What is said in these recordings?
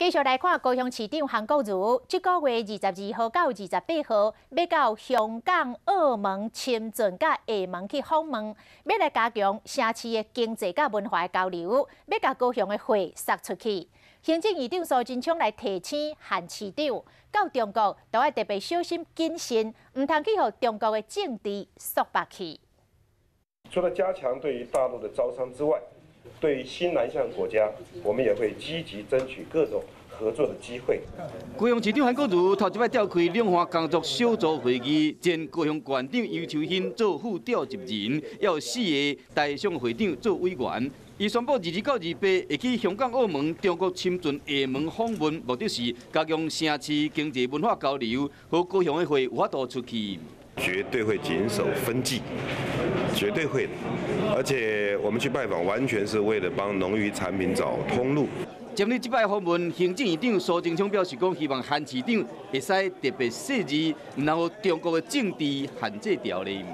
繼續來看高雄市長韓國瑜，這個月22號到28號，欲到香港、澳門、深圳佮廈門去訪問，欲來加強城市的經濟佮文化的交流，欲共高雄的貨殺出去。行政院長蘇貞昌來提醒韓市長，到中國都愛特別小心謹慎，毋通去予中國的政治束縛去。除了加強對於大陸的招商之外，對於新南向國家，我們也會積極爭取各種合作的機會。高雄市長韓國瑜頭一擺召開兩岸工作小組會議，前高雄縣長游秋興做副召集人，有四个台商會長做委員。伊宣布22到28會去香港、澳門、中國深圳、廈門訪問，目的是加強城市經濟文化交流，予高雄的貨有法度出去。絕對會謹守分際，絕對會的。而且我們去拜訪，完全是為了幫農漁產品找通路。針對這擺訪問，行政院長蘇貞昌表示講，希望韓市長會使特別細緻，毋通予中國的政治限制牢咧。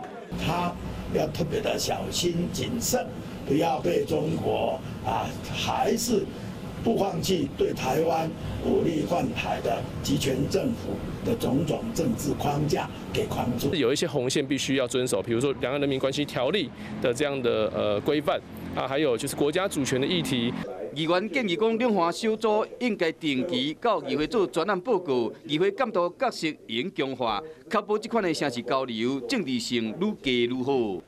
他要特別的小心謹慎，不要被中國啊，還是不放棄對台灣武力犯台的極權政府的種種政治框架給框住。有一些紅線必須要遵守，比如說《兩岸人民關係條例》的這樣的規範啊，還有就是國家主權的議題。議員建議講，兩岸小組應該定期到議會做專案報告，議會監督角色應強化，確保這款的城市交流政治性愈加愈好。